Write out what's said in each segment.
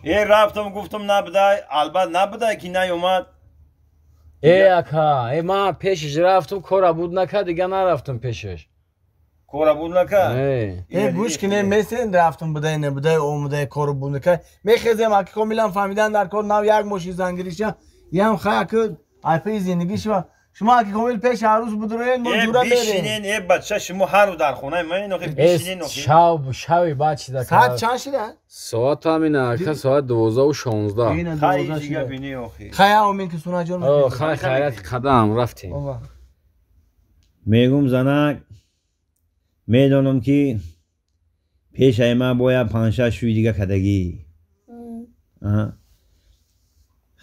Рафтам гуфтам набудай, албат набудай ки наёмад. Ака, ман пешаш рафтам, кора буд накард, дига нарафтам пешаш. Кора буд накард? Гӯш кине, месен рафтам будай, набудай, омудай, кору буд накард. Мехезем, аки комилан фаҳмидан дар кор нав як мошин зангириша, ям хай аки айпаи зиндагӣ шава. Шумо аки комил пеш арӯз будроен, мо ҷура берем. Бишинен, бача, шумо ҳар рӯз дар хонаи ман, охи бишинен, охи. Шави баъд чида Соат чанд шида? Соат ҳамина, ака, соат 12:16. Хай, дига бини, охи. Хай, омин ки сунаҷон. Хай, хайрат, қадам рафтем. Мегум занак, медонам ки пешаи ман бояд панҷ-шаш шӯи дига кадагӣ.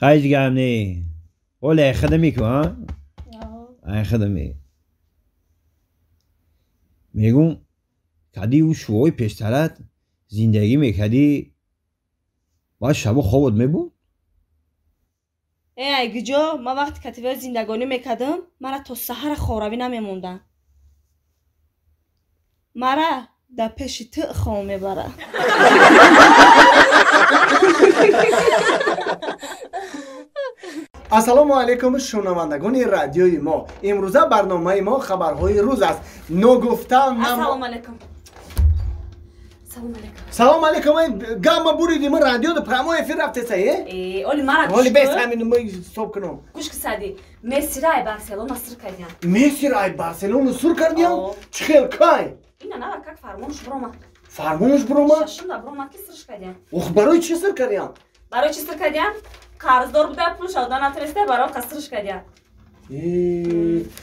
Хай, ҳеҷ гап не. Оле айхадами ку, а? Айхадами. Мегум, кади ӯ шӯҳои пештарат зиндагӣ мекардӣ, баъд шабо хобот мебуд? Ай гиҷо, ман вақти кативаё зиндагонӣ мекардам, мара то саҳара хоравӣ намемондам. Мара дар пеши ту хоб мебарад. Ассалому алайкум, шунавандагони радиои мо. Имрӯза барномаи мо хабарҳои рӯз аст. Ногуфта Ассалому алайкум. Салом алайкум. Салом алайкум. Гамма буриди, мо радио прямой эфир рафтеса, э? Оли мара Оли бес ҳамин мо стоп кунам. Гӯш ки сади. Месси ай Барселона сур кардиям. Месси ай Барселона сур кардиям? Чӣ хел, кай? Ина нава как фармонш буромад. Фармонш буромад? Шашумда буромад ки сурш кардиям. Ох, барои чӣ сур кардиям? Барои чӣ сур кардиям? Қарздор буда, пул шавда натонисте, барои қасрш кардиям.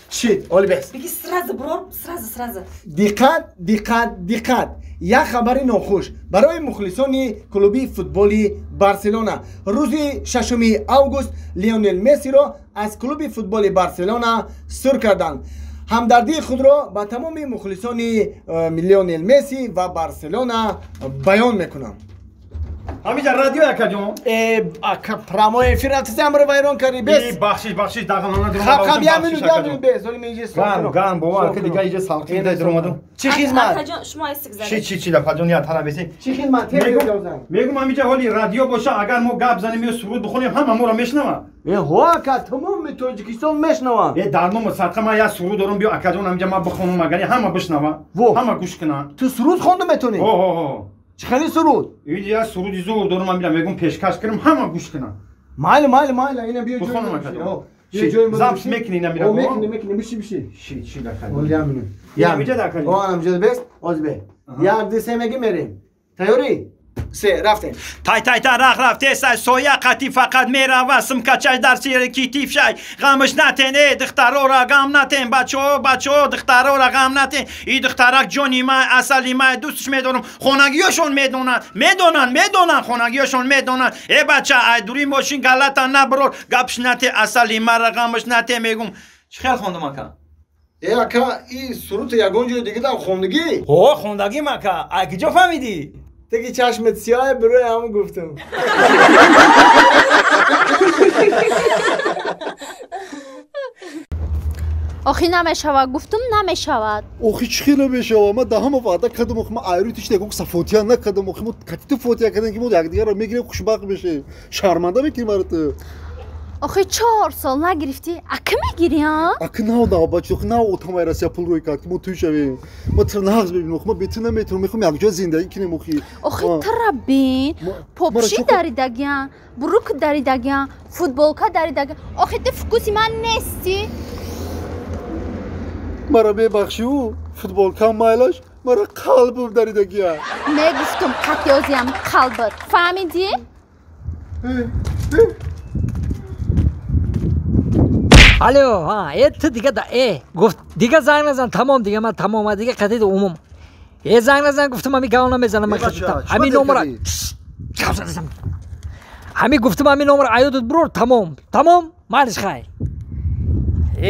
Шит, оли бес. Биги сразу брор, сразу, сразу. Диққат, диққат, диққат. Як хабари нохуш барои мухлисони клуби футболи Барселона. Рӯзи 6 август Лионел Мессиро аз клуби футболи Барселона сур карданд. Ҳамдардии худро ба тамоми мухлисони Лионел Месси ва Барселона баён мекунам. Ҳамиҷа радио, акаҷон. Ака, прямой эфир рафтеси, амро вайрон кардӣ, бес. Бахшиш, бахшиш, дағалона. Хаб, хаб, як минут, як минут, бес. Оли мен иҷа Гарм, гарм, бовар ки дига иҷа салқин дай дуромадам. Чӣ хизмат? Акаҷон, шумо айсик задед. Чи, чи, чи, акаҷон, я тана беси. Чӣ хизмат? Мегум, ҳамиҷа ҳоли радио боша, агар мо гап занем ё суруд бихонем, ҳама моро мешнаванд. Ҳо, ака, тамоми Тоҷикистон мешнаванд. Дар номи садқа ман як суруд дорам, биё, акаҷон, ҳамиҷа ман бихонам, агар ҳама бишнаванд, ҳама гӯш кунанд. Ту суруд хонда метавонӣ? Ҳо, ҳо, ҳо. Чӣ хели суруд? Як суруди зур дорам, ман бирам, мегум, пешкаш кунам, ҳама гӯш кунанд. Майли, майли, майли, ина биё. Бихонам, акаҷон. Запись мекунӣ, ина мира? Мекунӣ, мекунӣ, биши, биши. Ши, ши, акаҷон. Оли як минут. Ҳамиҷа, акаҷон. О, ҳамиҷа бес, оз бе. Як, ду, се меги, мерем. Тайёрӣ? Се, рафтем. Тай тай та рах рафтесай, соя қати фақат мерава, симкачаш дар сири китифшай, ғамш натен, э духтарора ғам натен, бачаҳо, бачаҳо, духтарора ғам натен. И духтарак ҷони май, асали май, дӯстш медорам. Хонагиёшон медонанд, медонанд, медонанд, хонагиёшон медонанд. Э бача, ай дури мошин галата наброр, гапш нате, асали мара ғамш нате. Мегум, чӣ хел хондам, ака? Ака, и суруд ягон ҷои дига хондагӣ? Ҳо, хондагим, ака. Ай куҷо фаҳмидӣ? Теки чашмат сиёҳе, барои ҳамон гуфтам. Охи намешавад, гуфтум, намешавад. Охи, чӣ хел намешавад? Ман даҳама ваъда кардам, охи, ман айрӯи тишта ягон сафотия накардам, охи, мо катиту фотия кардем, ки мо якдигарро мегирем, хушбахт мешавем. Шарманда мекунӣ маро ту. Охи, 4 сол нагирифтӣ, ака мегирӣ, а? Ака, нав нав бача, охи, нав отам ай Россия пул рӯй кард, ки мо тӯй шавем. Ма тра нағз мебинем, охи, ма бе ту наметавонам, мехоҳам якҷоя зиндагӣ кунем, охи. Охи, тра бин, попши даридагиан, брук даридагиан, футболка даридагиан. Охи, ту вкус и ман нестӣ. Мара мебахшӣ, футболкам майлаш, мара қалбам даридагия. Мегуфтум, қатёзиам қалбат, фаҳмидӣ? Алло, ҳа, ту дига да гуфт, дига занг назан, тамом, дига ман тамом, дига қатид умум. Занг назан, гуфтам, ҳами гав намезанам ман, ҳами номера ҳами гуфтам, ҳами номера аёдут бурор, тамом, тамом, майлиш, хай.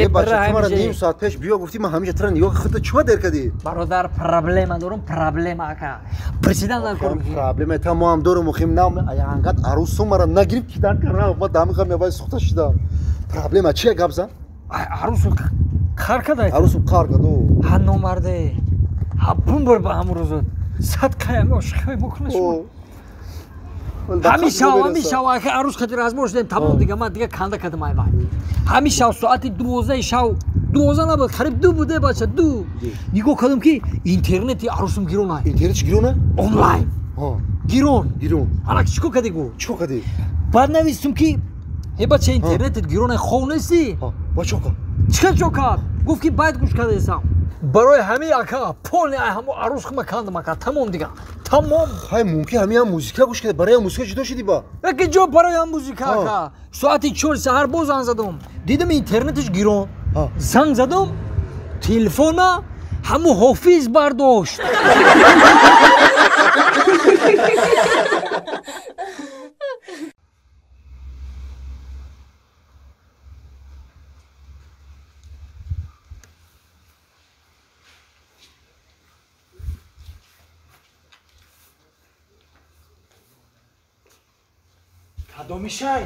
Бача, ним соат пеш биё гуфтӣ, ман ҳамиша тра нигоҳ худта чима дер кардӣ? Бародар, проблема дорум, проблема, ака, президент. Проблема та мо ҳам дорум, охим, нав ангат арӯсу мара нагирифт, кидан кара, ма дамиқа мевай сухта шидам. Проблема чия, гап зан. Арӯсу қар када? Арӯсу қар кад. Ҳа, номарде, ҳа, бумбур ба ҳамун рӯзо сад қаями ошиқҳои мо куна шумо. Ҳамин шав ака арӯз хати разбор шудем, тамом дига ман дига канда кардам ай вай. Ҳамин шав соати 12 шав, 12 набуд, қариб 2 буде бача, 2. Нигоҳ кардам ки интернети арӯсум гирон ай. Интернет чӣ гирона? Онлайн. Гирон. Гирон. Ана чӣ кор кардӣ гу? Чӣ кор кардӣ? Баъд навистум ки э бача интернетет гирон ай, хов нестӣ? Ба чӣ кард? Чӣ чо кард? Гуфт ки байд гӯш кардаесам. Барои ҳамин ака полни ай ҳамо арӯс хума кандам ака, тамом дига. Тамом. Ҳай мумкин ҳамин ҳам музика гӯш карда, барои ҳам музика ҷудо шудӣ ба? Яке ҷо барои ҳам музика ака. Соати 4 саҳар боз занг задам. Дидам интернеташ гирон. Занг задам, телефона ҳамо ҳофиз бардошт. Кадоми шай?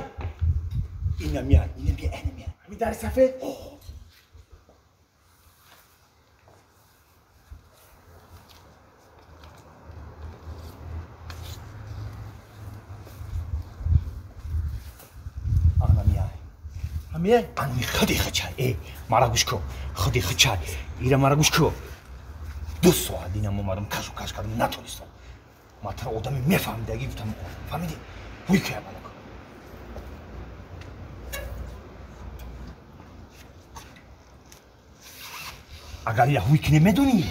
Ина мия, ина мия, ина мия. Ҳамин дари сафед? Ана мия. Ҳамия? Ани худи хачай. Э, мара гӯш кун. Худи хачай. Ира мара гӯш кун. 2 соат инам омадам, кашу каш кардам, натонистам. Ма тара одами мефаҳмидаги гуфтам, фаҳмидӣ? Ҳуй кая мана. Агар я ҳуй кине медонӣ,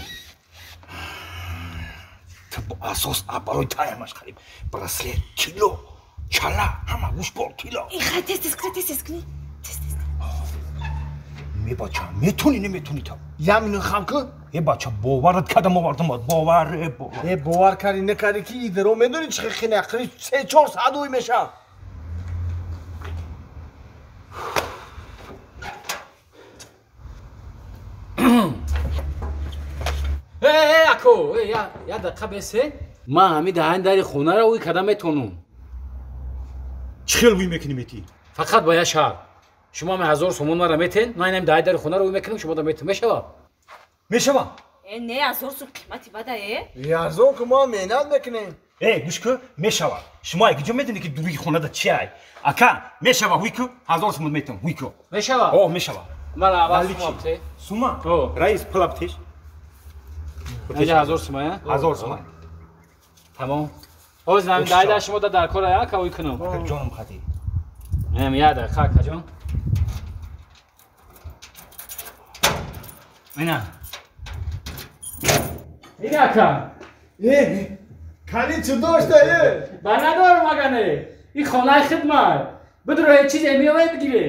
ту бо асос барои таямаш хариб. Браслет, тилло, чала, ҳама гӯшбор, тилло. Хай тез тез кунӣ, тез тез кунӣ. Тез тез. Мебача, метонӣ, неметонӣ та? Я минут хам кун. Э бача, боварат кардам овардам, бовар, э бовар. Э бовар кардӣ, накардӣ ки идро медонӣ чӣ хеле ақри 3-4 соат ӯй мешавад. Э, ако, э, я дақиқа бесе. Ман ҳамин даҳани дари хонаро ӯй карда метонум. Чӣ хел ӯй мекунӣ метӣ? Фақат ба як шарт. Шумо ҳамин 1000 сомон мара метен, ман инам даҳани дари хонаро ӯй мекунам, шумо да метен. Мешавад? Мешавад. Э, не, 1000 сом қимати бада, э? Арзон ку мо меҳнат мекунем. Э, гӯш кун, мешавад. Шумо ай куҷо медонӣ ки дуруи хонада чи ай? Ака, мешавад, ҳуй ку, 1000 сомон метон, ҳуй ку. Мешавад? О, мешавад. Мара аввал сума бте. Сума? Раис, пула бтеш. Инҷа 1000 сума, я? 1000 сума. Тамом. Ҳоз ҳамин даҳи шумо да дар кора ака ӯй кунам. Ака ҷонам хати. Ҳам я дақиқа ака ҷон. Ина. Ина ака. Э, кали чӣ дошта, э? Ба надорам агане. Ин хонаи хидмат. Бидро ҳеҷ чизе меояд бигире.